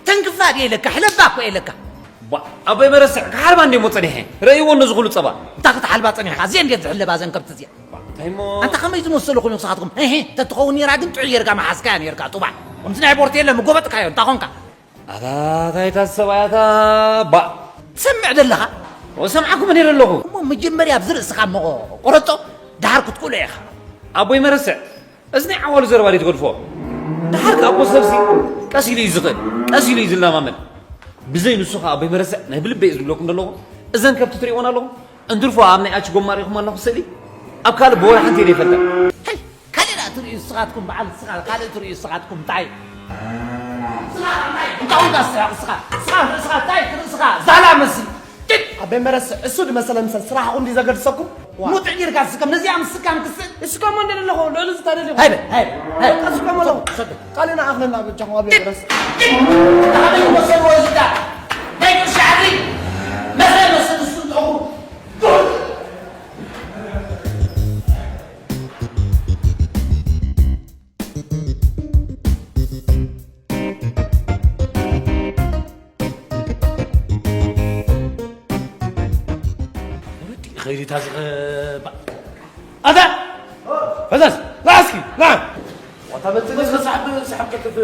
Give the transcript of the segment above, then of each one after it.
ተንክፋ ድየ ኢለካ፣ ሕለባ እኮ እየ ኢለካ። ባ-፣ ኣቦይ መረስዕ፣ ክሓልባ እንድየ እሞ ጸኒሐ። ረእይዎ እንዶ ዝኹሉ ጸባ። እንታይ ክትሓልባ ጸኒሕካ? እዚኤን እንዴት ዝሕለባ ዘን ከብቲ እዚኣ? እንታይ እሞ? ኣንታ ከመይ ዝመሰሉ ኹም ንስኻትኩም? ሄ፣ ሄ፣ ተትኸውን ነይራ ግን ጥዑይ ጌርካ መሓዝካያ ነይርካ፣ ጡባዕ። ከምዚ ናይ ቦርቴለ ምጎበጥካዮ፣ እንታይ ኾንካ? ኣታ፣ እንታይ እታ ሰብኣይ ኣታ፣ ባ-፣ ትሰምዕ ዘለኻ? ወሰምዓኩም ነይረ ኣለኹ። እሞ መጀመርያ ኣብዚ ርእስኻ እሞ ቆረጦ፣ ደሓር ክትክእሎ ኢኻ። ኣቦይ መረስዕ፣ እዚ ናይ ዓዋሉ ዘረባ ድዩ ትገድፎ? ደሓር ከኣ ኣቦ ሰብሲ ቀስ ኢሉ እዩ ዝኽእል፣ ቀስ ኢሉ እዩ ዝለማመድ። ብዘይ ንሱ ከኣ ኣቦይ መረስዕ ናይ ብልበይ እዩ ዝብለኩም ዘለኹ። እዘን ከብቲ ትርእይወን ኣለኹም? እንትርፎ ኣብ ናይ ኣች ጎማ ርኢኹም ኣለኹም ስእሊ? ኣብ ካልእ ብወላ ሓንቲ እየ ዘይፈልጠን። ሄይ፣ ካልእ ደኣ ትርእዩ ንስኻትኩም፣ በዓል ንስኻ ካልእ ትርእዩ ንስኻትኩም፣ እንታይ? ንስኻ እንታይ? እንታይ ኮንካ ዝስሕቕ ንስኻ? ንስኻ ርእስኻ እንታይ? ርእስኻ ዛላ መስል። ጭድ! ኣቦይ መረስዕ፣ እሱ ድመሰለ ምሰል ስራሕኹም ድዩ ዘገድሰኩም? ዋ። ሙጥዕ ጌርካ ዝስከም፣ ነዚኣ ምስካም ክስእ። እስከሞ እንደ ዘለኹ፣ ልዕሊ ዝታደሊ። ሃይ በል፣ ሃይ በል፣ ሃይ በል። እስከሞ ኣለኹ። ሰዶ። ካልእ ንኣኽለና በጃኹም ኣቦይ ጭድ! መረስዕ። ጭድ! ንሓደ ይመሰል ወይ ዝዳ? ናይ ቅርሺ ዓዲ? መስለ መስል እሱ ኣለኹ። ወዲ ኸይዲ ታዝኸ ባ-፣ ኣታ! ፈዛዝ! ና እስኪ! ና! ዋታ መጽእ ሰሓብ፣ ሰሓብ ከትፍ።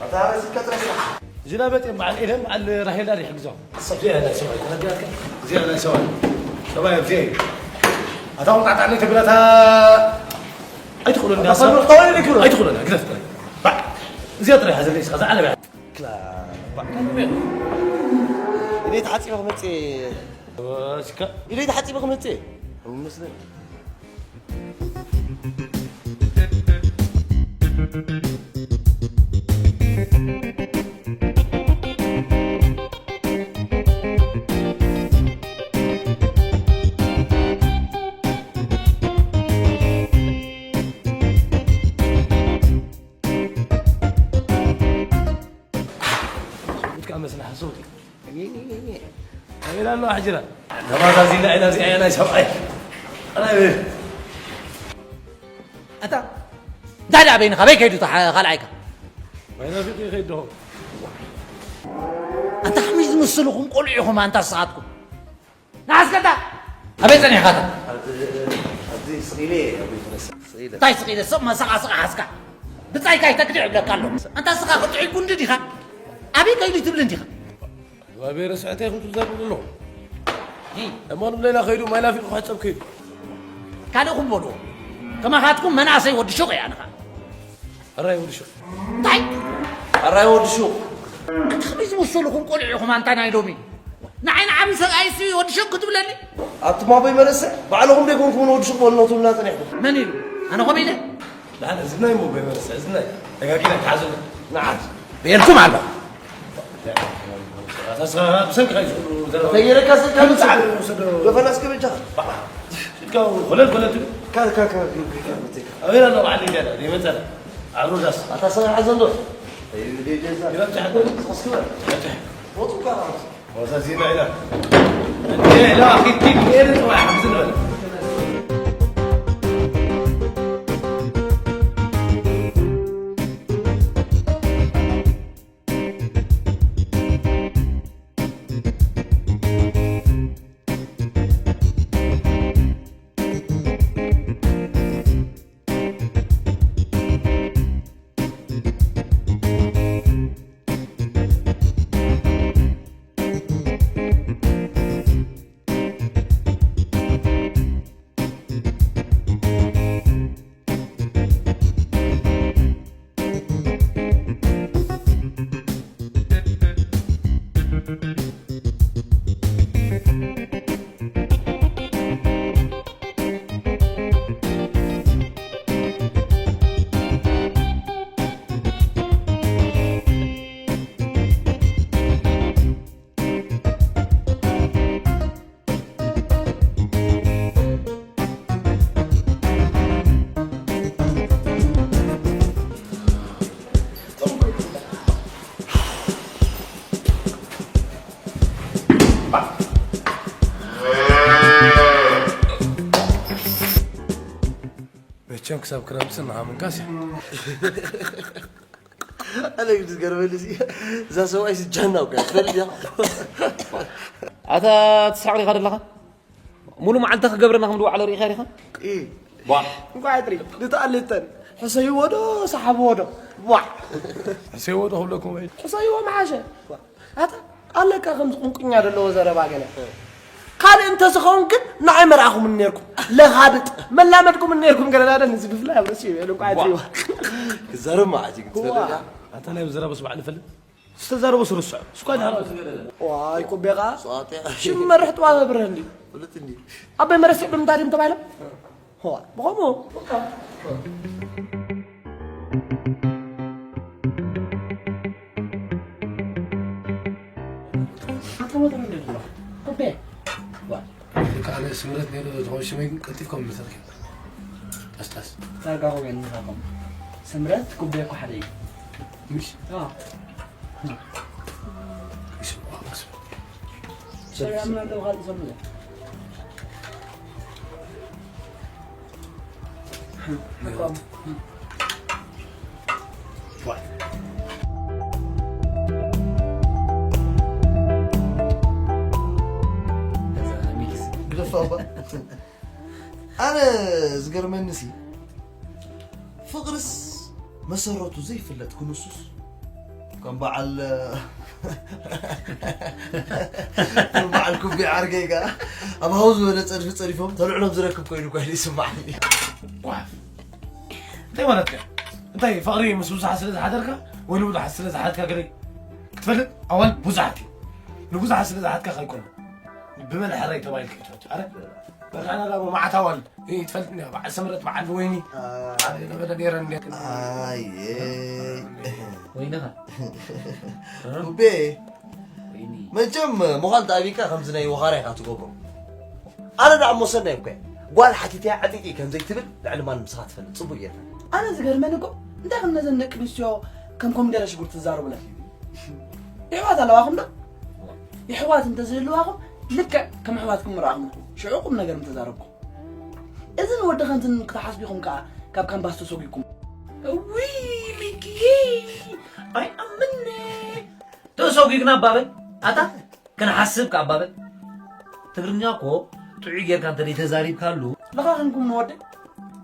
ኣታ፣ እዚ ቀጥረ ስራሕ። ዝናበጥ እዮም በዓል ኤደን፣ በዓል ራሄል ዳር ይሕግዞም። እዚኣ ናይ ሰብኣይ ተረዳእካ? እዚኣ ናይ ሰብኣይ። ሰብኣይ ኣብዚኣ እዩ። ኣታ ቁምጣ ጣዕለይ ተብላታ ኣይትኽእሉን እንዲያ፣ ኣታ ሰብ። ኸሉ ኸሉ ይክሩ። ኣይትኽእሉን፣ ግደፍ ጥራይ። ባዕ። እዚኣ ጥራይ ሓዘለይ፣ እስኻ ዝዓለበያ። ክላ-፣ ባዕ። ኢደይ ተሓጺበ ክመጽእ። እስካ። ኢደይ ተሓጺበ ክመጽእ። መስለኒ። ብትካ መስና ሓሰውቲ። ኣበይ ኣሎ ኣሕጅራ? ነባዛ ዚና ኢና፣ እዚኣ እያ ናይ ሰብኣይ። ኣይ። ኣታ፣ እንታይ ደኣ በይንኻ? ኣበይ ከይዱ እታ ኻ-፣ ካልኣይካ? ማይ ናፊቁ ይኸይድ ዶ? ኣንታ ከመይ ዝመስልኹም ቆልዑ ኢኹም ኣንታ ንስኻትኩም? ንዓስከ ኣታ፣ ኣበይ ጸኒሕካ ኣታ? ኣብዚ፣ ኣብዚ ስቕ ኢለ እየ፣ ኣቦይ መረስዕ፣ ስቕ ኢለ። እንታይ ስቕ ኢለ? ስቕ መሳቓ ስቕ ሓዝካ። ብጻይካ ኣይተግድዕ እብለካ ኣለኹ። ኣንታ ንስኻ ክትጥዑይ ጉንዲ ዲኻ? ኣበይ ከይዱ ትብልን ዲኻ? ኣበይ ረስዐተይ ከምቲ ዘርኢ ዘለኹ። ሂ። እሞ ንብለና ከይዱ፣ ማይ ናፊቑ ክሕጸብ ከይዱ። ካልእኹም በልዎ። ከማኻትኩም መናእሰይ ወዲ ሹቕ እየ ኣነ ኸኣ። ኣራይ ወዲ ሹቕ። እንታይ? ኣራይ ወዲ ሹቕ። ኣታ ከመይ ዝመሰልኹም ቆልዑ ኢኹም ኣንታ ናይ ሎሚ? ንዓይ ንዓቢ ሰብኣይሲ ወዲ ሹቕ ክትብለኒ? ኣቱም ኣቦይ መረስዕ፣ ባዕልኹም ደይኮንኩም ንወዲ ሹቕ በልዎ ትብሉና ጸኒሕኩም። መን ኢሉ? ኣነ ከምኡ ኢለ? ንዓና ዝናይ እሞ ኣቦይ መረስዕ፣ ዝናይ። ተጋጊና ተሓዙ። ንዓት። በየልኩም ኣለኹ። ኣታ ስኻ ብሰንኪ ኸኣ እዩ ዝኹሉ ዘረባ። ተየረካ ስልካ ምጻዕ። ውሰዶ። ገፈና እስከ በጃኻ። ኢድካ ኮለል ኮለል ትብል። ካ-፣ ካ-፣ ካ-፣ ካ-፣ ካ-፣ ካ-፣ ኣበይ ኣሎ በዓል ሊድያ? ዘይመጸና። ኣብ ሮዳስ። ኣታ ሰማይ ሓዘን ዶ? ይበጽሕ። እስኪ በል። ይበጽሕ። ወጹ እኳ። ወዛ ዜና ኢላ። እንዴ ኢላ፣ ኪድ፣ ኪድ፣ ኤሪ ጥዋይ፣ ሓምዚ ንበል። ከም ክሳብ ክረምቲ ንሃምንካስ እዩ። ኣነ ግን ዝገርመኒ እዚ፣ እዛ ሰብኣይ ስጃና እኮ እያ፣ ትፈልጥ እያ። ኣታ ትስሕቕ ዲኻ ዘለኻ? ሙሉ መዓልቲ ክገብረና ከም ዝወዓሎ ርኢኻ ዲኻ? ኢ፣ ቧዕ። እንኳዕ ትሪ ንተኣልተን ሕሰይዎ ዶ ሰሓብዎ ዶ? ቧዕ። ሕሰይዎ ዶ ክብለኩም ወይ? ሕሰይዎ መሓሸ። ኣታ ኣለካ ከምዚ ቁንቁኛ ዘለዎ ዘረባ ገለ ካልእ እንተዝኸውን ግን ንዓይ መርኣኹም ነርኩም። ለኻብጥ መላመድኩም ነርኩም። ገለና ደ ንዚ ብፍላይ ኣብ ርእሲ ይበሉ እንኳዕ ትሪዋ። ክዛረብ መዓት እዩ ክትፈልጥ እያ። ኣታ ናይ ዘረባ ስባዕ ንፈልጥ ዝተዛረቦ ስርሶ ስኳ ድሃራ ዋይ ኩቤኻ ሽም መርሕ ጥዋ መብርህ እንዲ ፍልጥ እንዲ ኣበይ መረስ ይብሉ ምንታይ ድም ተባሂሎም ዋ ብኸምኡ ኣነ ስምረት ነይሩ ዝኾን ሽመይ ግን ቀልጢፍኩም ምሰርኪ ጠስጠስ ዳርጋ ኮሜን ንኻኹም ስምረት ኩቤ እኮ ሓደ እዩ ምሽ ኣዎ። ሰላም ናለው ካልእ ሰብ ግደፋ እባ። ኣነ ዝገርመኒ ሲ ፍቕርስ መሰረቱ ዘይፍለጥ ክንሱስ ከም በዓል ከም በዓል ኩቢ ዓርገይ ከኣ ኣብ ሃው ዝበለ ጸድፊ ጸዲፎም ተልዕሎም ዝረክብ ኮይኑ ኮይኑ ይስማዓኒ። ጓፍ እንታይ ማለት ከ እንታይ ፍቕሪ ምስ ብዙሓት ስለ ዝሓደርካ ወይ ንብዙሓት ስለ ዝሓትካ ገለ ክትፈልጥ ኣዋል ብዙሓት እዩ ንብዙሓት ስለ ዝሓትካ ከይኮነ ብመን ሕራይ ተባሂልካ ይትፈቱ ኣረ በርካና ዳ መዓት ኣዋል ይትፈልጥ ኒ በዓል ሰምረት በዓል ወይኒ ኣረ ነበረ ነረ እንደ ኣየ ወይንኻ ኩቤ መቸም ምዃን ተኣቢካ ከምዚ ናይ ወኻራ ኢኻ ትገብሮ ኣነ ደኣ እሞ ሰናይ እኮ እየ ጓል ሓቲተያ ዕጢጢ ከም ዘይትብል ልዕሊ ማንም ንስኻ ትፈልጥ ጽቡቅ ጌርካ ኣነ ዝገርመኒ እኮ እንታይ ከም ነዘን ደቂ ኣንስትዮ ከም ኮሚደረ ሽጉርቲ ትዛረቡለን የሕዋት ኣለዋኹም ዶ የሕዋት እንተዝህልዋኹም ልክዕ ከም ኣሕዋትኩም ምረኣኹም ሽዑ ቁም ነገር ምተዛረብኩም እዝን ወዲ ከንትን ክትሓስቡ ኢኹም ከኣ ካብ ካምፓስ ተሰጒግኩም እውይ ሚኪ ኣይኣምን ተሰጒግና ኣባበል ኣታ ክንሓስብ ከኣባበል ትግርኛ እኮ ጥዑይ ጌርካ እንተ ተዛሪብካሉ ለኻኺንኩም ንወደይ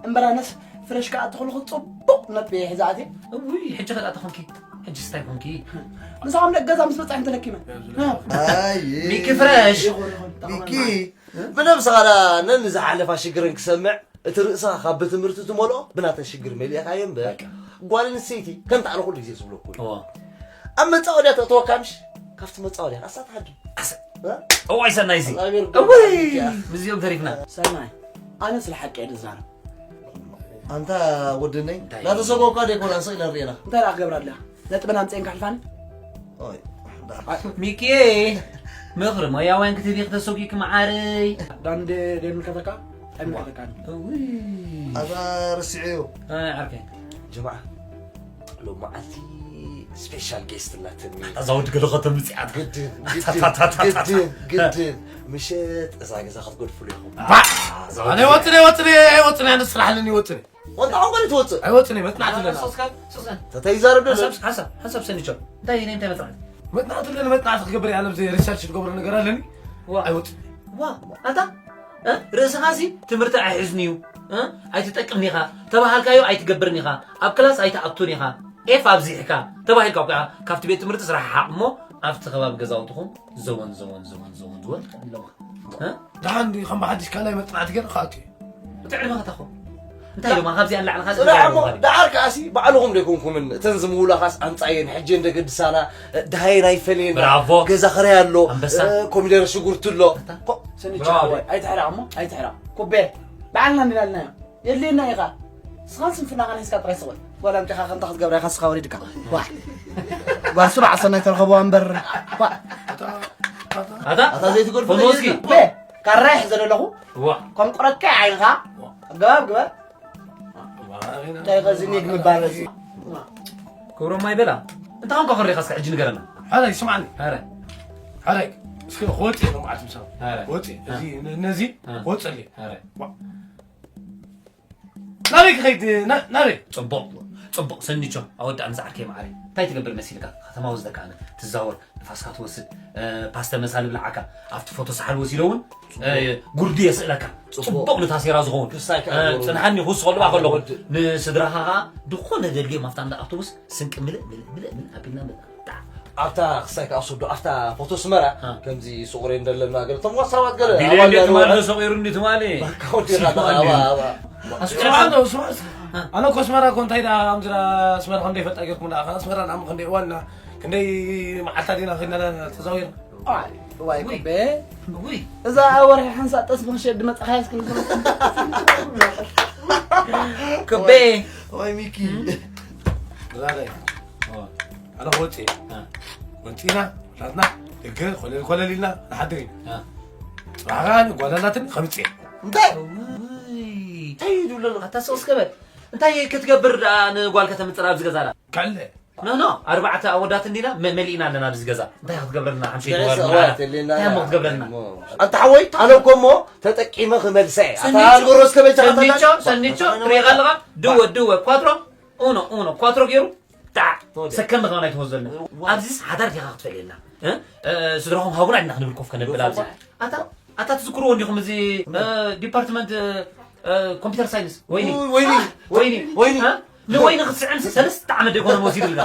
እምበራነስ ፍረሽ ከኣ ትኽልኹ ጽቡቕ ነጥቢ እየ ሒዛ ኣትየ እውይ ሕጂ ከኣ ተኾንኪ ሕጂ ስታይ ኮንኪ ምሳኹም ደገዛ ምስ በጻሕ እንተለኪመ ሚኪ ፍረሽ ሚኪ ብነብስኻ ዳ ነን ዝሓለፋ ሽግረን ክሰምዕ እቲ ርእስኻ ካብ ብትምህርቲ ትመልኦ ብናተን ሽግር መሊእኻዮ እምበር ጓል ኣንስተይቲ ከምቲ ኣነ ኩሉ ግዜ ዝብሎ ኩሉ ኣብ መጻወድያ ተእተወካ ምሽ ካብቲ መጻወድያ ኣሳ ትሃድም እዋይ ሰናይ እዚ ምስዚኦም ተሪፍና ሰናይ ኣነ ስለ ሓቂ እየ ዝዛረብ ኣንታ ወድነይ ናተሰጎካ ደይኮን ኣንስቕ ኢና ርኤና እንታይ ደኣ ክገብራ ኣለኻ ነጥበን ኣምፅኤን ከሕልፋኒ ኦይ ሚኪ ምኽሪ ሞያውያን ክትህቢ ክተሰጉኪ መዓረይ ዳንዴ ደምልከተካ ኣይምልከተካን ኣዛ ርስዐዮ ዓርከይ ጀማዓ ሎመዓልቲ ስፔሻል ጌስት ላትኒ ኣዛ ወዲ ገለ ከተምፅኣት ግድን ግድን ግድን ግድን ምሸት እዛ ገዛ ክትገድፍሉ ኢኹም ኣነ ወፅነ ወፅነ ወፅነ ኣነ ስራሕ ኣለኒ ወፅነ ወንጣ ቋንቋ ትወፅእ ኣይወፅን እየ መፅናዕቲ ኣለና ሶስካን ሶስካን ተተይዛረብ ዶ ሓሳብ ሓሳብ ሓሳብ ሰኒቾ እንታይ ናይ እንታይ መፅናዕቲ መፅናዕቲ ኣለኒ መፅናዕቲ ክገብር እየ ኣለብዘ ሪሰርች ዝገብሮ ነገር ኣለኒ ዋ ኣይወፅን ዋ ኣታ እ? ርእስኻ ሲ ትምህርቲ ኣይሕዝን እዩ እ? ኣይትጠቅምን ኢኻ ተባሃልካዮ ኣይትገብርን ኢኻ ኣብ ክላስ ኣይትኣቱን ኢኻ ኤፍ ኣብዚሕካ ተባሂልካ እኮ ኢኻ ካብቲ ቤት ትምህርቲ ስራሕ ሓቕ እሞ ኣብቲ ከባቢ ገዛውትኹም ዘወን ዘወን ዘወን ዘወን ዘወን ኣለዋ እ? ደሓን ድዩ ከም ብሓድሽ ካልኣይ መፅናዕቲ ገይረ ክኣቱ እዩ እቲ ዕድመ ከተኹ እንታይ ድማ ካብዚኣ ንላዕሊ ካልእ ጽናዕ እሞ ደዓር ከኣሲ ባዕልኹም ደይኮንኩምን እተን ዝምውላኻስ ኣምጻየን ሕጂ እንደገድሳና ደሃየን ኣይፈለየና ብራቮ። ገዛ ኸራይ ኣሎ ኣንበሳ። እ፣ ኮሚደረ ሽጉርቲ ኣሎ ሰኒቻ ሓወይ ኣይትሕራቕ እሞ ኣይትሕራቕ ኩቤ ባዕልና ንላልናዮ የድልየና ኢኻ ስኻን ስንፍናኻን ሒዝካ ጥራይ ስቕ በል ጓል ኣምጺኻ ከምታ ክትገብራ ኢኻ ስኻ ወሪድካ ዋ ጓል ስሩዕ ኣሰናይ ተረኸብዋ እምበር ዋ ኣታ ኣታ ዘይትጎድፍ ፈኖስኪ ካራ ይሕዘ ዘለኹ ዋ ከም ቁረትካ ዓይንኻ ኣገባብ ግበር እንታይ ኸዚ ኒግ ምባል እዚ ክብሮም ማይ በላ እንታይ ኾንካ ከሪኻ እስከ ሕጂ ንገረና ሓራይ ስማዕኒ ሓራይ ሓራይ እስከ ክወፅእ ኢኹም ዓትምሳ ክወፅእ እዚ ነዚ ክወፅእ ኣለ ናበይ ክኸይድ? ና-፣ ናበይ? ጽቡቕ፣ ጽቡቕ። ሰኒቾ፣ ኣወዳእኒ ዝዓርከይ መዓረይ። እንታይ ትገብር መሲልካ? ከተማ ወስደካ ኣነ። ትዛወር፣ ንፋስካ ትወስድ፣ እ፣ ፓስተ መሳሊ ብልዓካ፣ ኣብቲ ፎቶ ሰሓል ወሲዶ እውን፣ እ፣ ጉርዲ የስእለካ። ጽቡቕ። ጽቡቕ ንታሴራ ዝኸውን። ክሳይ ከኣ እ፣ ገብሩ። ጽንሓኒ ክውስኸሉ ከለኹ። ወድ-፣ ንስድራኻ ኸኣ ዝኾነ ደልዮም ኣብታ እንዳ ኣውቶቡስ ስንቂ ምልእ፣ ምልእ፣ ምልእ፣ ምልእ ኣቢልና ምልእ። ኣብታ ክሳይ ከኣ ሰዶ፣ ኣብታ ፎቶ ስመራ፣ እ። ከምዚ ስቑሬ እንደለና ገለ፣ እቶም ዋሳባት ገለ፣ ቢልየን ኣባል ገ ትማሊ ገለ። ሰቑሩኒ ትማሊ። በቃ ወዲኻ ስማኒ። ኣባ፣ ኣባ። ኣስመራ። ስማ-፣ ስማ-፣ ኣነ እኮ ኣስመራ እኮ እንታይ ደኣ፣ ኣምዝራ ኣስመራ ክንደይ ፈልጣ ጌርኩም ደኣ፣ ኣስመራ ንዓም ክንደይ እዋንና፣ ክንደይ መዓልታት ኢና ኸይድና ተዛዊርና። ዋይ፣ ዋይ፣ ውይ። ኩቤ። ውይ። እዛ ወርሒ ሓንሳእ ጠስሚ ክሸጥ ድመጻኻያ እስኪ ንስማ። ኩቤ። ዋይ፣ ሚኪ። ብራዳይ። ኦ። ኣነ ክወጽእ እየ። እ። ወንጺና፣ ናትና፣ ደገ፣ ኮለል፣ ኮለል ኢልና ንሓድር ኢና። እ። ጽባሕ ኸኣ ንጓል ኣላትኒ፣ ከምጽእ እየ። እንታይ? ውይ። እንታይ እዩ ዝብሎ ዘሎ? ኣታ ስቕ እስከ በል። እንታይ ክትገብር ደኣ ንጓል ከተምጽእ ኣብዚ ገዛ ደኣ? ከለ። ኖ፣ ኖ፣ ኣርባዕተ ኣወዳት እንዲና መ-፣ መሊእና ኣለና ኣብዚ ገዛ። እንታይ ክትገብረልና? ሓምሸይ ልዕሊ ጓል ሰብኣይ ምናና። ተሊና እንታይ እሞ ክትገብረልና? እሞ። ኣንታ ሓወይ፣ ኣነ እኮ እሞ ተጠቂመ ክመልሳ እየ። ኣታ ሰኒቾ፣ ኣልጎሮስ ከመይ ሰኒቾ፣ ተኸታታሊ? ሰኒቾ፣ ትሪኢኻ ኣለኻ? ድወ፣ ድወ፣ ኳትሮ፣ ኡኖ፣ ኡኖ፣ ኳትሮ ገይሩ፣ ጣዕ፣ ተወደ። ሰከንድ ከማን ኣይትወስደልና። ዋ። ኣብዚስ ሓዳር ዲኻ ክትፈልየልና? እ? እ፣ ስድራኹም ሃቡና ኢና ክንብል ኮፍ ከነብል ኣብዚ። ዋ። ኣታ፣ ኣታ ትዝክርዎ እንዲኹም እዚ፣ እ፣ ዲፓርትመንት፣ እ፣ እ፣ ኮምፒውተር ሳይንስ? ወይኒ። ኡ፣ ወይኒ። ወይኒ። ወይኒ። እ? ንወይኒ ክትስዕም ሰለስተ ዓመት ደይኮነ ወሲዱልካ።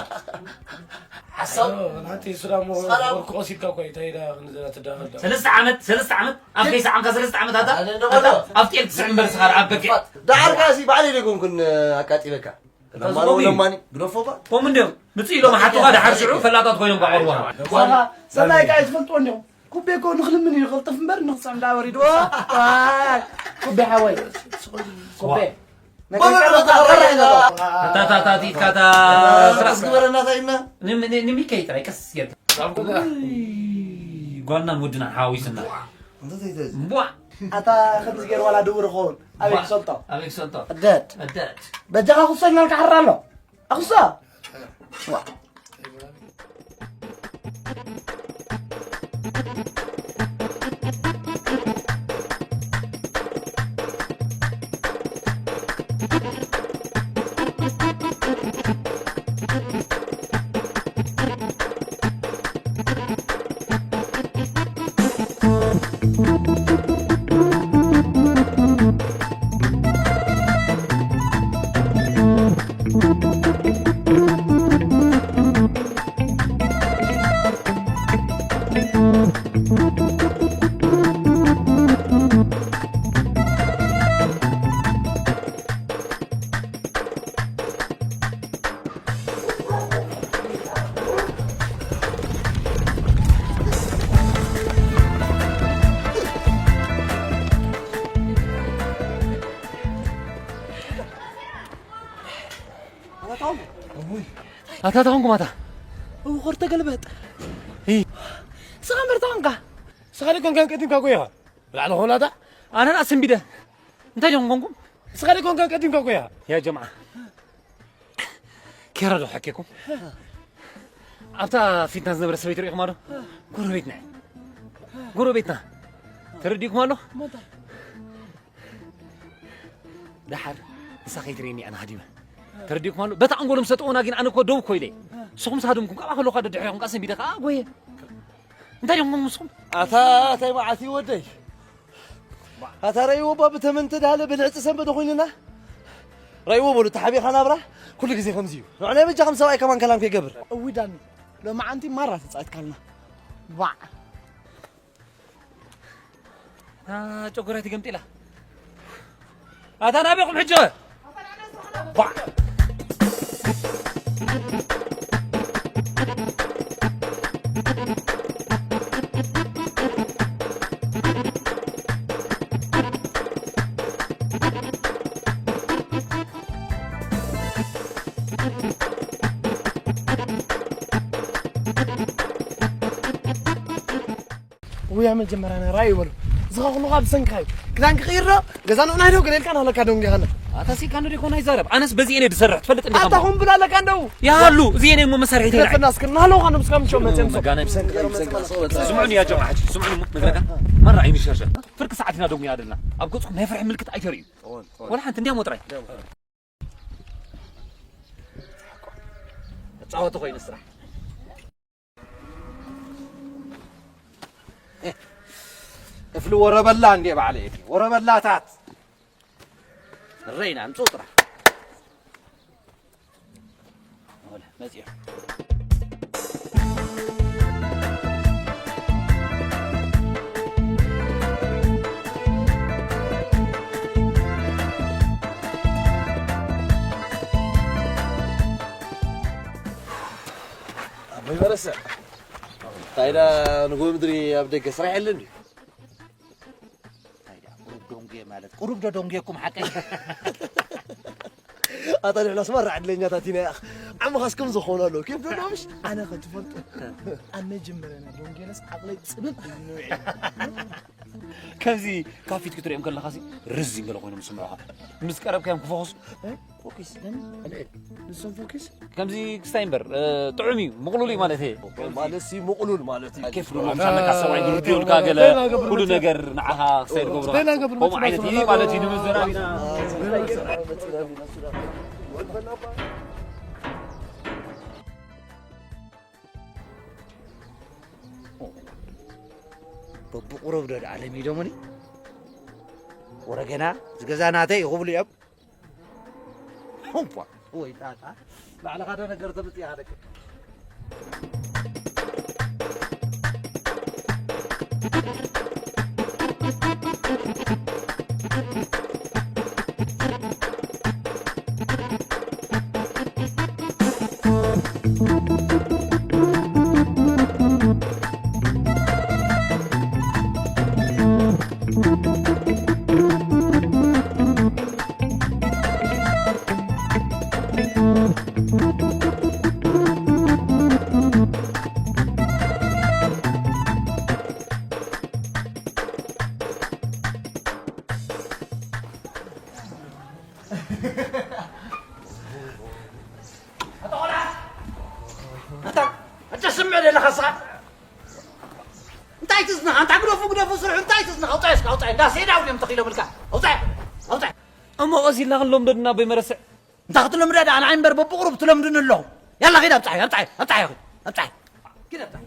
ሓሳብ። ኣዮ፣ ናቲ፣ እሱ ደሞ ሰላም። ወርቂ ወሲድካ እኮ እዩ፣ እንታይ ኢዳ ክንዘራ ትዳኸል ዶ? ሰለስተ ዓመት፣ ሰለስተ ዓመት፣ ኣብ ከይሰዓምካ ሰለስተ ዓመት ኣታ፣ ኣነ እንደሞ ኣታ፣ ዶ? ኣብ ጤል ትስዕም እምበር ስኻ ኣብ በጊዕ። ዳዓርካ ሲ ባዕለይ ደይኮንኩን ኣቃጢበካ። እታ ለማኒ ዝቆም እዩ። ለማኒ፣ ግደፎ እባ። ከምኡ እንድዮም። ምጽእ ኢሎም ሓቱኻ ደሓር ሽዑ ፈላጣት ኮይኖም ከቐርቡኻ። ዋላ፣ ሰናይ ከኣ ኣይትፈልጥዎ እንድዮም። ኩቤ እኮ ንኽልምን እዩ፣ ክቕልጥፍ እምበር ንኽስዕም ደኣ ወሪድዎ። ዋይ፣ ኩቤ ሓወይ። ኩቤ። በሉ፣ በሉ፣ በሉ፣ በሉ። ኣታ፣ ኣታ፣ ኣታ፣ ኣታ፣ ኣታ፣ ኣታ፣ ስራሕ። ስራሕ ግበረና፣ እንታይ ኢልና? ን-፣ ን-፣ ንሚከይ ጥራይ ቀስ ጌርካ። ሳምኩላ። ውይ፣ ጓልናን ወድናን ሓዋዊስና። እንታይ፣ እንታይ፣ እንታይ? ቧዕ። ኣታ ከምዚ ገይሩ ዋላ ድውር ኸውን። ኣበይ ቧዕ። ክሰልጦ? ኣበይ ክሰልጦ? እደድ። እደድ። በጃኻ ክሰል ናልካ ሓራ ኣሎ። ኣኽሳ። ዋ። ኣታ ተኾንኩም ኣታ። እው፣ ኾር ተገልበጥ። እይ። ስኻ እምበር ተኾንካ። ስኻ ደይ ኮንካ ቀዲምካ እኮ ኢኻ። ብላዕሊ ኾን ኣታ። ኣነ ደኣ ስንቢደ። እንታይ ደም ኮንኩም? ስኻ ደይ ኮንካ ቀዲምካ እኮ ኢኻ። ያ ጀምዓ። ኬራ ዶ ሓኬኩም? ኣብታ ፊትና ዝነበረ ሰበይቲ ርኢኹማ ዶ? ጎረቤትና። ጎረቤትና። ተረዲእኩም ኣሎ? ደሓር ንሳ ከይትርእየኒ ኣነ ሃዲመ። ተረዲእኩም ኣሎ? በታ ኣንጎሎም ሰጠኡና ግን ኣነ እኮ ደው እኮ ኢለ። ንስኹም ሳድምኩም ካብኣ ከለኹ ደድሕሪኹም ቃ ሰንቢደ ከኣ ጎየ። እንታይ ዲኹም ንስኹም? ኣታ፣ ኣታይ መዓት እዩ ወደይ? ኣታ ረእይዎ እባ ብተመን ተዳህለ ብልዕፂ ሰንበደ ኮይንና። ረእይዎ በሉ፣ ተሓቢኻ ናብራ ኩሉ ግዜ ከምዚ እዩ። ንዑ ናይ በጃኹም ሰብኣይ ከማን ከላም ከይገብር። እዊ ዳኒ፣ ሎማዓንቲ ማራ ተፃኢትካልና። ባዕ። አ፣ ጨጎራይ ትገምጢላ። ኣታ ናበይኩም ሕጂ? ባ- ውያ መጀመርያ ናይ ራእዩ በሉ። እዚ ኸ ኩሉ ካብ ሰንካ እዩ። ክዳን ክቕይር ዶ? ገዛ ንዑናይ ዶ? ገለ ኢልካ ናለካ ደንጊኻና። ኣታ ሲካ እንዶ ደይኮን ኣይዛረብ። ኣነስ በዚኤን እየ ዝሰርሕ። ትፈልጥ እንዲኻ ኣታ እሞ። ኹን ብላለካ እንደው። ያሉ፣ እዚኤን እየ እሞ መሳርሒት ናይ ግለፈና እስኪ ናለውኻ ነው እስካብ ምሸው መፅኦም ሰው። መጋነን። ብሰንካ እዩ፣ ብሰንካ ሰው በጣም። ስምዑኒ ያ ጀማዓ፣ ስምዑኒ እሞ ነግረካ። መራ ዓይኒ ሸርሸር። ፍርቂ ሰዓት ኢና ደንጉ ያደልና። ኣብ ገፅኩም ናይ ፍርሒ ምልክት ኣይተርእዩ። እወን፣ እወን። ወላ ሓንቲ እንዲያ ሞጥራይ። ደው። ጻወተ ኮይኑ ስራሕ። እፍሊ ወረበላ እንዴ ባዕለ እቲ ወረበላታት ረይና ኣምጽኡ ጥራሕ። ወላ መጽዮ። ኣቦይ መረሰ እንታይ ዳ ንጎ ምድሪ ኣብ ደገ ስራሕ የለን ድዩ? እንታይ ደኣ ቁሩብ ዶንጌ ማለት ቁሩብ ዶ ዶንጌኩም ሓቀይ? ኣታ ንሕና ስማራ ዕድለኛታት ኢና። ያኽ ዓመኻስ ከም ዝኾነ ኣሎ ኬፍ ዶ ምሽ ኣነ ከትፈልጡ ኣብ መጀመርያ ናይ ዶንጌነስ ዓቕለይ ጽብብ ኢሉ ንውዒ። ከምዚ ካብ ፊት ክትሪኦም ከለኻሲ ርዝ ይንገለ ኮይኖም ዝስምዑኻ ምስ ቀረብካዮም ክፈኹስ ፎኪስ ንሶም ፎኪስ ከምዚ ክስታይ እምበር ጥዑም እዩ ምቕሉል እዩ ማለት እየ። ማለት ሲ ምቕሉል ማለት እዩ። ኬፍ ዶ ምሻለካ ሰብኣይ ግርዶ ኢልካ ገለ ኩሉ ነገር ንዓኻ ክስታይ ዝገብሩኻ ከምኡ ዓይነት እዩ ማለት እዩ። ንመዘናቢና በብቑሩብ ዶ ደኣ ለሚዶምኒ ወረገና ዝገዛ ናተይ ይኽብሉ እዮም። እዋ ወይ ጣጣ ባዕልኻ ዶ ነገር ተምጽእ ኢኻ ደቂ ኣታ ቆልዓ ኣታ ኣታ ስምዕ ዘለኻ ስኻ እንታይ ትዝንኻ ኣንታ ግደፉ ግደፉ ስርሑ እንታይ ትዝንኻ ኣውፃይ እስካ ኣውፃይ እንዳ ሴዳው ድዮም ተኺሎምልካ ኣውፃይ ኣውፃይ እሞ ቀሲልና ክንለምዶ ድና ኣቦይ መረስዕ እንታ ክትለምዳ ደኣ ንዓይ እምበር በብቑሩብ ትለምዱኒ ኣለኹም ያላ ኺድ ኣብፃሕ ኣብፃሕ ኣብፃሕ ኺድ ኣብፃሕ ኪድ ኣብፃሕ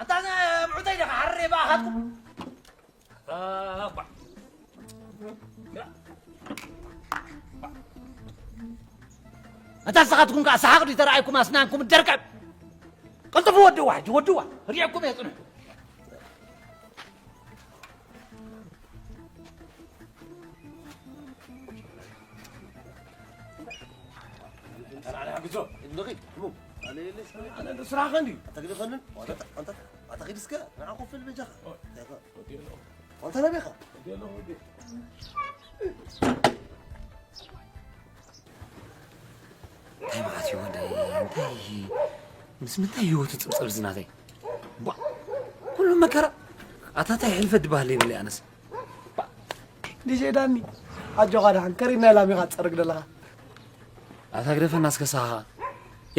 ኣንታ ምዑተይ ደኻ ሓረይ ብኣኻትኩም ኣታ ንስኻትኩም ከኣ ሰሓቕ ድዩ ተረኣይኩም ኣስናንኩም ደርቀብ ቀልጥፉ ወድዋ ሕጂ ወድዋ ሪዕኩም እየ ፅንሑ ስራኸ እንዲ ኣተግደኸንን ኣተግድስከ ንዓ ኮፍል በጃኻ ኣንተ ናበኻ እንታይ መዓት እዩ ወደይ እንታይ ምስ ምንታይ ህይወቱ ፅብፅብ ዝናተይ ቧ ኩሉ መከራ ኣታታይ ሕልፈት ድባህለ ይብለ ኣነስ ዲጄ ዳኒ ኣጆኻ ደሓን ከሪድና ኢላም ኢኻ ትፀርግ ዘለኻ ኣታ ግደፈና እስከ ሳኻ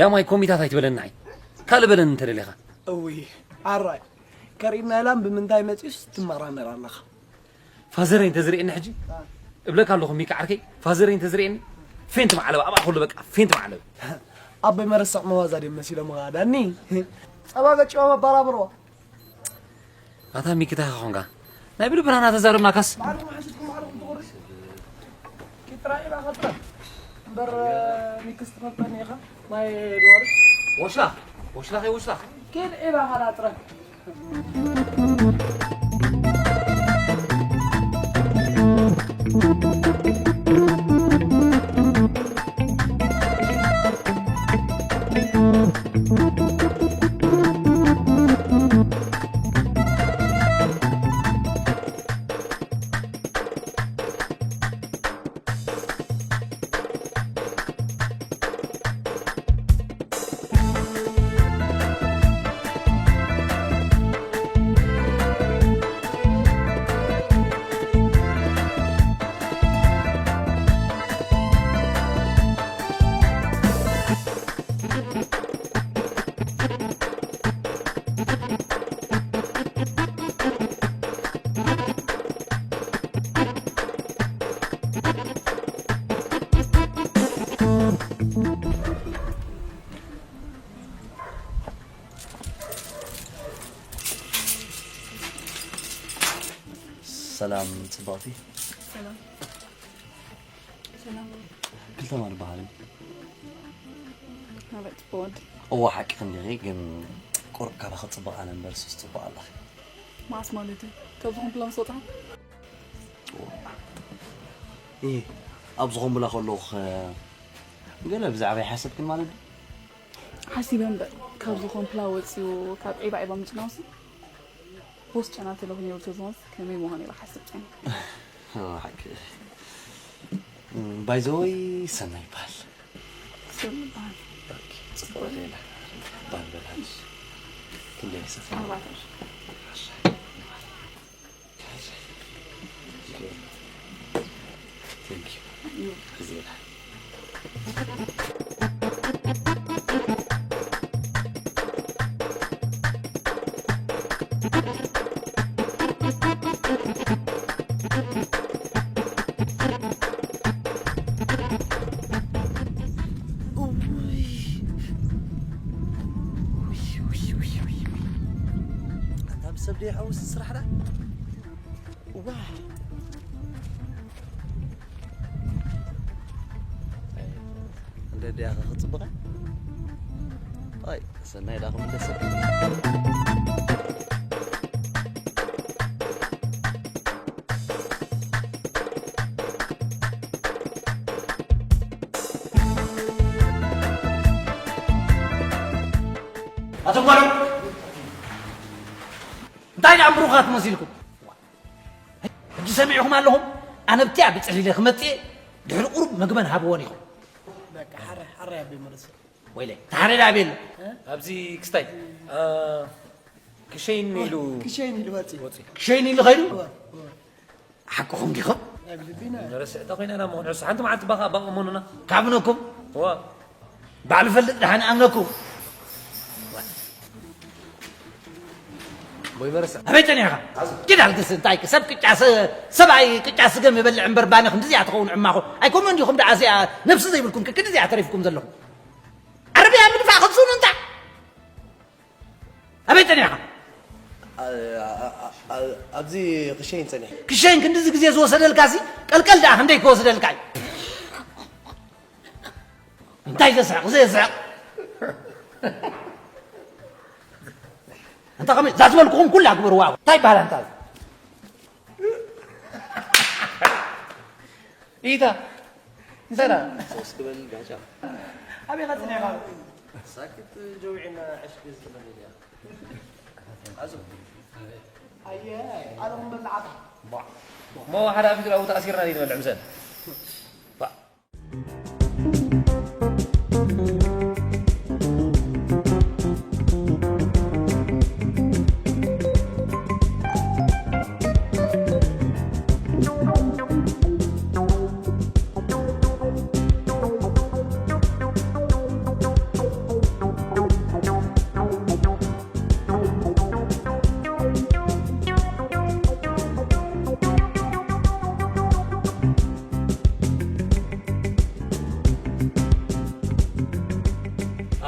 ያ ማይ ኮሚታት ኣይትበለና ኣይ ካልእ በለኒ እንተደሊኻ እውይ ኣራይ ከሪድና ኢላም ብምንታይ መፂኡስ ትመራመር ኣለኻ ፋዘረይ እንተዝርእየኒ ሕጂ እብለካ ኣለኹ ሚካ ዓርከይ ፋዘረይ እንተዝርእየኒ ፌንት ማዕለብ ኣብኣ ከሎ በቃ ፌንት ማዕለብ ኣቦይ መረስዕ መዋዛ ድዮም መሲሎም ኸዓ ዳኒ ጸባ ገጭዋ መባራብርዋ ኣታ ሚኪ ታይ ኾንካ ናይ ብልብራና ተዛረብናካስ ባዕልኩም ሓሽትኩም ባዕልኩም ትቑርስ ኪጥራ ኢላ ኸጥራ እምበር ሚክስ ትፈልጠኒ ኢኻ ናይ ድዋርስ ወሽላኽ ወሽላኽ ወሽላኽ ኪድ ኢላ ኸዳ ጥረ ሰላም ጽብቕቲ። ሰላም። ሰላም። ክልተ ማን ይበሃል? ማለት ቦድ። እዋ ሓቂ ክንዲኺ ግን ቁሩብ ካባኺ ጽብቕ ኣነ እምበር ሱስ ጽቡቕ ኣለኺ። ማስ ማለት እዩ። ካብ ዝኾን ፕላን ስወጣ እ ኣብ ዝኾን ብላ ከለኹ ገለ ብዛዕባ ይሓሰብክን ማለት ዶ? ሓሲበ እምበር ካብ ዝኾን ፕላ ወፂኡ ካብ ዒባ ዒባ ምጭናውሲ ቦስ ጨና ተለኹ ነይሩ ተዝኾንስ ከመይ ምዃን ኢላ ሓስብ ጨና ሓቂ ባይዘወይ ሰናይ ይበሃል። ሰብ ይበሃል ጽቡቕ ሌላ ባል በላልሽ ክንደይ ሰብ ኣርባዕተ Thank you. ዜና ኣታ ምስ ሰብ ደይሓውስ ስራሕ ዳ ዋ እንደ ዲያ ክጽብቐ ኣይ ሰናይ ዳ ክምለስ ኣቶም ጓሎም እንታይ ደኣ ብሩኻት መሲልኩም ሕጂ ሰሚዕኹም ኣለኹም ኣነ ብቲያ ብፅሕሊለ ክመፅእ ድሕሪ ቁሩብ መግበን ሃብዎን ኢኹም በቃ ሓረ ሓረ ያበይ መለሰ ወይለ ተሓረዳ ቤል ኣብዚ ክስታይ አ፣ ክሸይን ኢሉ ክሸይን ኢሉ ወፂ ክሸይን ኢሉ ኸይዱ ሓቅኹም ዲኹም ናይ ብልቢና ረስዕታ ኮይና ኢና መኾን ሕሱ ሓንቲ መዓልቲ ባኻ ኣባቕ እመኑና ካብነኩም ዋ ባዕሉ ፈልጥ ደሓን ኣምነኩም ወይ መረሳ ኣበይ ጸኒሕኻ ኪድ ኣልግስ እንታይ ሰብ ቅጫ ስ- ሰብኣይ ቅጫ ስገም ይበልዕ እምበር ባኒ ክንዲዚኣ ትኸውን ዕማኹ ኣይኮመን ዲኹም ደኣ እዚኣ ነብሲ ዘይብልኩም ክንዲዚኣ ተሪፍኩም ዘለኹም ዓረብያ ምድፋእ ክትስኑ እንታ ኣበይ ጸኒሕኻ ኣብዚ ክሸይን ጸኒሐ ክሸይን ክንዲዚ ግዜ ዝወሰደልካ ሲ ቀልቀል ደኣ ክንደይ ክወስደልካ እዩ እንታይ ዘስሕቕ ዘየስሕቕ እንተ ከመይ እዛ ዝበልኩኹም ኩላ ግበርዋ እንታይ ይበሃል እንታ ኢታ ሰላ ሶስት ክበል ጋጫ ኣበይ ኸፅኒዕኻ ሳክት ጀውዒና ዕሽቂ ዝትበል እያ ኣየ ኣለኹም በላዓታ እሞ ሓደ ኣብ ኢትዮጵያ ተኣሲርና ዘይንበልዕ ምሰን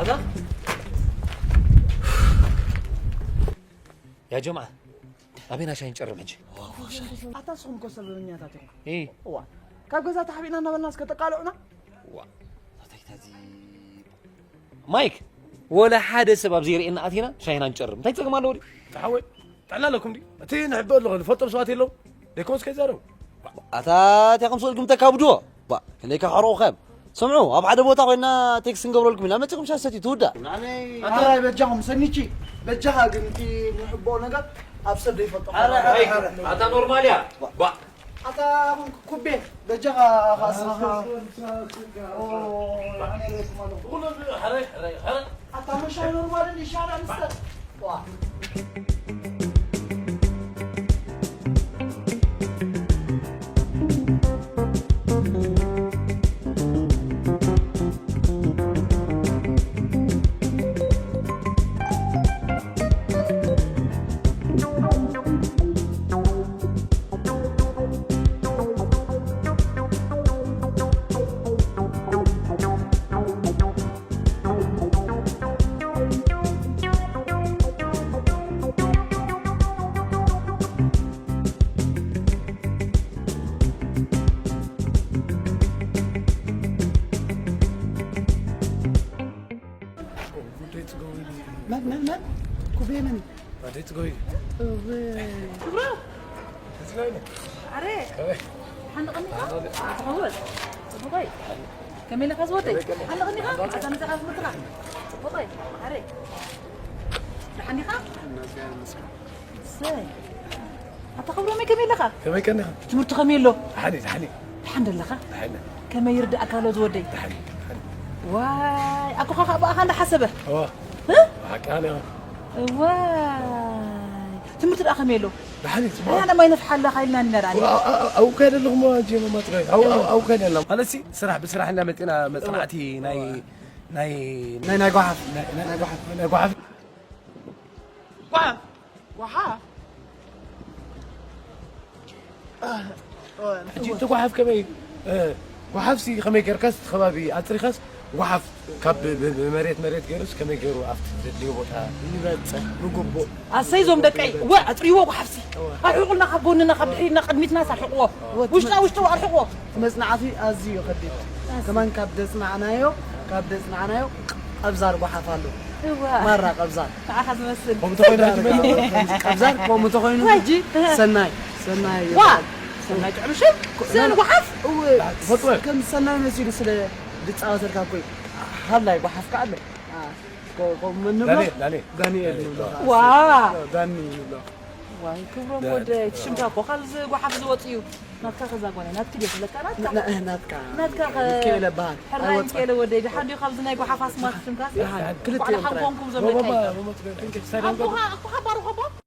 ኣታ ያ ጀምዓ ኣበይና ሻሂ ንጨርም ሕጂ ኣታ ንስኹም እኮ ሰበበኛታት ኢኹም እ እዋ ካብ ገዛ ተሓቢእና እናበልና እስከ ተቃልዑና ዋ ታታይታዚ ማይክ ወላ ሓደ ሰብ ኣብ ዘይርእየና ኣቲና ሻሂና ንጨርም እንታይ ጸገም ኣለዎ ድዩ ሓወይ ጥዕና ኣለኩም ድዩ እቲ ንሕበ ኣለኹ ዝፈልጦም ሰባት የለዉ ደይኮንስ ከይዛረቡ ኣታ እንታይ ከም ስእልኩም ተካብድዎ ባ ክንደይ ከሕርቑ ከም ስምዑ ኣብ ሓደ ቦታ ኮይና ቴክስት ንገብረልኩም ኢና መፂኹም ሻሰቲ ትውዳእ ኣራይ በጃኹም ሰኒቺ በጃኻ ግን እቲ ንሕቦ ነገር ኣብ ሰብ ዘይፈልጦ ኣታ ኖርማል እያ ባ ኣታ ኩቤ በጃኻ ካስኻ ኣታ መሻይ ኖርማል እንዲ ሻዳ ምስተ የመን ኣደይ ትጎይ። እወ። ክብሮ። እዚ ላይ ነው። ኣረ። ከመይ? ሓንድ ቀኒኻ? ኣረ። ትኸውን። ጽቡቐይ። ከመይ ኢለኻ ዝወደይ? ከመይ ቀኒኻ? ሓንድ ቀኒኻ? ኣታ ንስኻ ዝመትኻ። ጽቡቐይ። ኣረ። ደሓን ዲኻ? እሰይ። ኣታ ክብሮመይ ከመይ ኣለኻ? ከመይ ቀኒኻ? ትምህርቲ ከመይ ኣሎ? ደሓን እዩ፣ ደሓን እዩ። ደሓን ደለኻ? ደሓን። ከመይ ይርዳእካ ኣሎ ዝወደይ? ደሓን፣ ደሓን። ዋይ፣ ኣቦኻ ኸኣ ብኣኻ እንዳሓሰበ? እዋ። እ? ብሓቂ ኣነ እዋ። እዋይ። ትምህርቲ ደኣ ከመይ ኣሎ? ደሓን እዩ፣ ጽቡቕ። ኣያ ደማ ይነፍሓለኻ ኢልናኒ ኢና ደኣ። እዋ፣ ኣ-፣ ኣ-፣ ኣብኡ ከይደ ኣለኹ እሞ ኣጀ መማት ጋይ። ኣብኡ፣ ኣብኡ፣ ኣብኡ ከይደ ኣለኹ። ማለትሲ ስራሕ ብስራሕ ኢና መጺና መጽናዕቲ ናይ፣ እዋ። ናይ፣ ናይ፣ ናይ ጓሓፍ። ናይ፣ ናይ፣ ናይ ጓሓፍ። ናይ ጓሓፍ። ጓሓፍ? ጓሓፍ? ሕጂ እቲ ጓሓፍ ከመይ፣ እ፣ ጓሓፍሲ ከመይ ጌርካስ እቲ ከባቢ ኣጽሪኻስ ጓሓፍ ካብ ብ-፣ ብ-፣ ብመሬት መሬት ገይሩስ ከመይ ገይሩ ኣብቲ ዘድልዮ ቦታ ይበጽሕ ብግቡእ? ኣሰይ ዞም ደቀይ፣ ወ-፣ ኣጽርይዎ ጓሓፍሲ። እወ። ኣርሕቑልና ካብ ጎንና፣ ካብ ድሕሪትና፣ ቅድሚትናስ ኣርሕቑዎ። እወ፣ ውሽጣ ውሽጡ ኣርሕቑዎ። እቲ መጽናዕቲ ኣዝዩ እዩ ከቢድ። ኣስ- ከማን ካብ ዘጽናዕናዮ፣ ካብ ዘጽናዕናዮ ቀብዛር ጓሓፍ ኣሎ። እዋ። ማራ ቀብዛር። ንዓኻ ዝመስል። ከምኡ ተኾይኑ ሕጂ መን-፣ ቀብዛር ከምኡ ተኾይኑ ዋይ። ሕጂ ሰናይ፣ ሰናይ ዋ! ይበሃል። ሰናይ ጥዑም ሽም? ሰን ጓሓፍ? እወ። ትፈልጥዎ? ከም ሰናይ መሲሉ ስለ ዝጻወተልካ እኮ እዩ። ሃላይ ጓሓፍ ከኣ ኣሎ። አ፣ ኮ-፣ ኮ-፣ መን ንብሎ? ዳንኤል፣ ዳንኤል። ዳንኤል ንብሎ። ዋ! ዳኒ ንብሎ። ዋይ፣ ክብሮም ዳ-፣ ወደይ፣ እቲ ሽምካ እኮ ካብ እዚ ጓሓፍ ዝወጽእ እዩ። ናትካ ከዛ ጓለይ፣ ናትኪ ድዩ ክብለካ? ናትካ። ና-፣ ናትካ። ናትካ ከ-፣ ሚካኤል እበሃል። ሕራይ ኣይወጽእን። ሚካኤል ወደይ፣ ደሓን ድዩ ካብዚ ናይ ጓሓፍ ኣስማት ሽምካ? ደሓን፣ ክልተ እንቋዕ ደሓን እዮም ጥራይ። ኮንኩም ዞም ደቀይ። ኣቦኻ፣ ኣቦኻ ባርኾ ኣቦ?